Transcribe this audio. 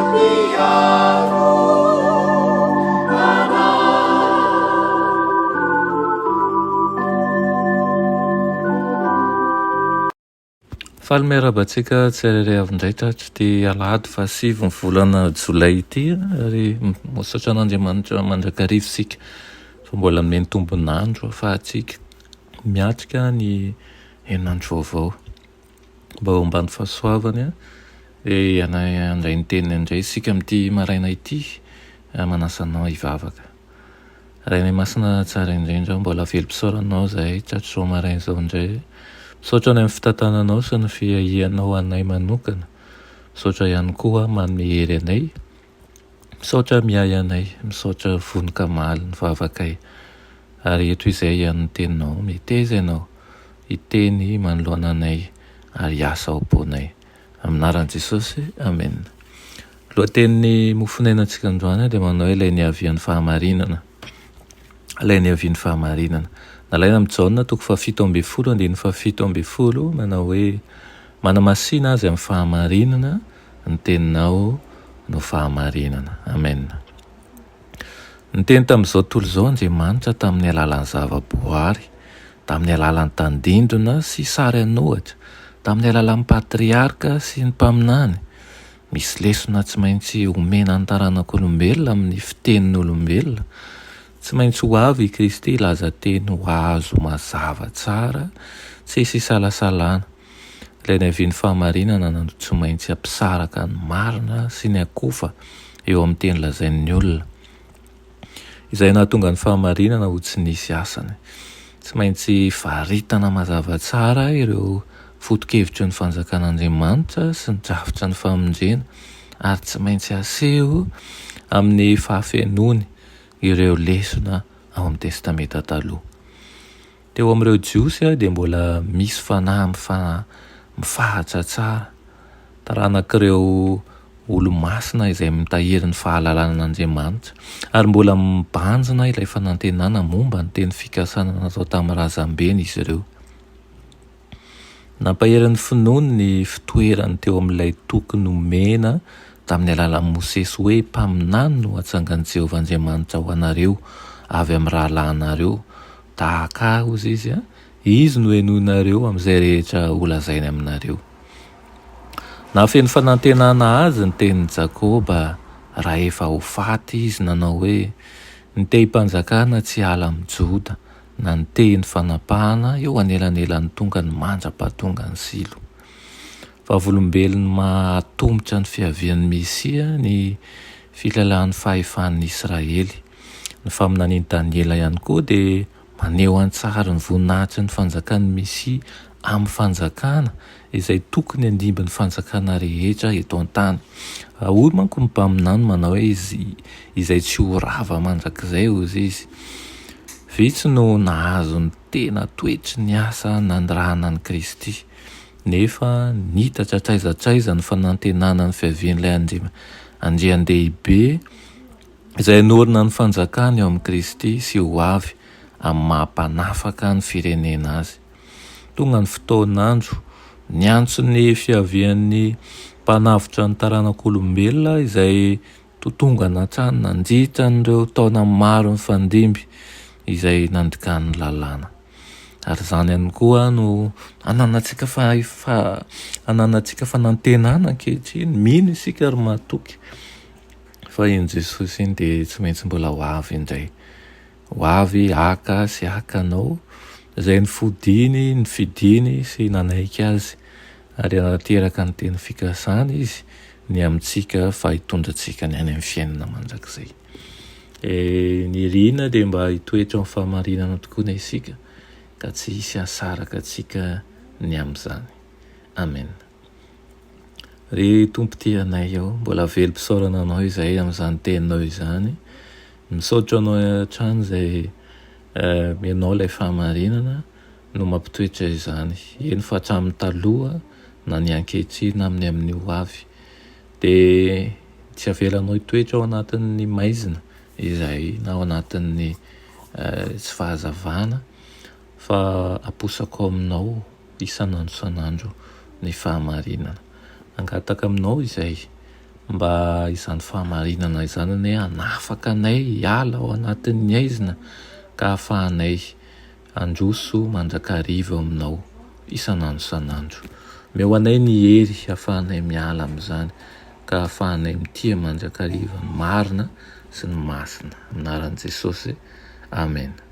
Mpiaro anay. Faly miarahaba antsika tsirairay avy indray tratr'ity alahady fahasivy ny volana jolay ity ary misaotra an'Andriamanitra mandrakariva isika fa mbola nomeny tombon'andro ahafahantsika miatrika ny herinandro vaovao. Mba ho ambany fahasoavany dia handray ny teniny indray isika amin'ity maraina ity. Manasa anao hivavaka. Rainay Masina tsara indrindra, mbola velom-pisaoranao izahay tratr'izao maraina izao indray. Misaotra ny amin'ny fitantananao sy ny fiahianao anay manokana. Misaotra ihany koa manome hery anay. Misaotra miahy anay, misaotra vonon-kamaly ny vavakay. Ary eto izay hihaino ny teninao, meteza ianao hiteny manoloana anay ary hiasa ao am-ponay. Amin'ny anaran'i Jesosy, amena. Lohatenin'ny mofonainantsika androany dia manao hoe ilay niavian'ny fahamarinana. Ilay niavian'ny fahamarinana. Nalaina amin'i Jaona toko faha-17 andininy faha-17 manao hoe manamasina azy amin'ny fahamarinana ny teninao no fahamarinana. Amen. Niteny tamin'izao tontolo izao Andriamanitra tamin'ny alalan'ny zava-boary, tamin'ny alalan'ny tandindona sy sary an'ohatra, tamin'ny alalan'ny patriarka sy ny mpaminany. Misy lesona tsy maintsy omena ny taranak'olombelona amin'ny fitenin'olombelona. Tsy maintsy ho avy i Kristy hilaza teny ho azo mazava tsara, tsy hisy isalasalana. Ilay niavian'ny fahamarinana no tsy maintsy hampisaraka ny marina sy ny akofa eo amin'ny teny lazain'ny olona. Izay nahatonga ny fahamarinana ho tsy nisy asany. Tsy maintsy faritana mazava tsara ireo foto-kevitry ny fanjakan'Andriamanitra sy ny drafitra ny famonjena ary tsy maintsy aseho amin'ny fahafenoany ireo lesona ao amin'ny Testamenta Taloha. Teo amin'ireo Jiosy dia mbola misy fanahy mifahatra tsara, taranak'ireo olo-masina izay mitahiry ny fahalalana an'Andriamanitra, ary mbola mibanjina ilay fanantenana momba ny teny fikasana natao tamin'ny razambeny izy ireo. Nampahery ny finoany ny fitoerany teo amin'ilay toky nomena tamin'ny alalan'i Mosesy hoe mpaminany no hatsangan'i Jehovah Andriamanitra ho anareo avy amin'ny rahalahinareo, Tahaka ahy, hozy izy, izy no henoinareo amin'izay rehetra holazainy aminareo. Nahafeno fanantenana azy ny tenin'i Jakoba rahefa ho faty izy nanao hoe, Ny tehim-panjakana tsy hiala amin'i Joda, na ny tehin'ny fanapahana eo anelanelan'ny tongany mandra-pahatongan'i Silo. Vavolombelon'ny maha atomotra ny fiavian'ny Mesia ny filalahan'ny fahefan'ny Israely. Ny faminanian'i Daniela ihany koa dia maneho an-tsary ny voninahitry ny fanjakan'ny Mesia amin'ny fanjakana izay tokony handimby ny fanjakana rehetra eto an-tany. Hoy manko ny mpaminany manao hoe izy izay tsy ho rava mandrakizay hozy izy. Vitsy no nahazo ny tena toetry ny asa nanirahana an'i Kristy, nefa nitatra hatraiza hatraiza ny fanantenana ny fiavian'ilay Andriandehibe izay hanorina ny fanjakany eo amin'i Kristy sy ho avy amin'ny maha mpanafaka ny firenena azy. Tonga ny fotoan'andro, niantso ny fiavian'ny Mpanavotra ny taranak'olombelona izay totongana hatrany nandritra an'ireo taona maro nifandimby izay nandikany ny lalàna. Ary izany ihany koa no ananantsika fahefa, ananantsika fanantenana ankehitriny, mino isika ary matoky. Fa iny Jesosy iny dia tsy maintsy mbola ho avy indray. Ho avy haka sy haka anao izay nifodiany, nifidiny sy nanaiky Azy. Ary hanateraka ny teny fikasany Izy ny amintsika fa hitondra antsika ny any amin'ny fiainana mandrakizay. E, ny irina dia mba hitoetra amin'ny fahamarinana tokoa na isika ka tsy hisy hahasaraka antsika ny amin'izany. Amen. Ry Tompo tia anay ô, mbola velom-pisaorana Anao izahay amin'izany Teninao izany. Misaotra Anao hatrany izay Ianao ilay fahamarinana no mampitoetra izany, eny fa hatramin'ny taloha na ny ankehitriny na amin'ny amin'ny ho avy. Dia tsy avelanao hitoetra ao anatin'ny maizina izahay na ao anatin'ny tsy fahazavana fa aposako aminao isan'andro isan'andro ny fahamarinana. Mangataka aminao izay Mba izany fahamarinana izany anie hanafaka anay hiala ao anatin'ny haizina ka hahafahanay handroso mandrakariva eo aminao isan'andro isan'andro. Omeo anay ny hery hahafahanay miala amin'izany ka hahafahanay mitia mandrakariva ny marina sy ny masina. Amin'ny anaran'i Jesosy. Amena.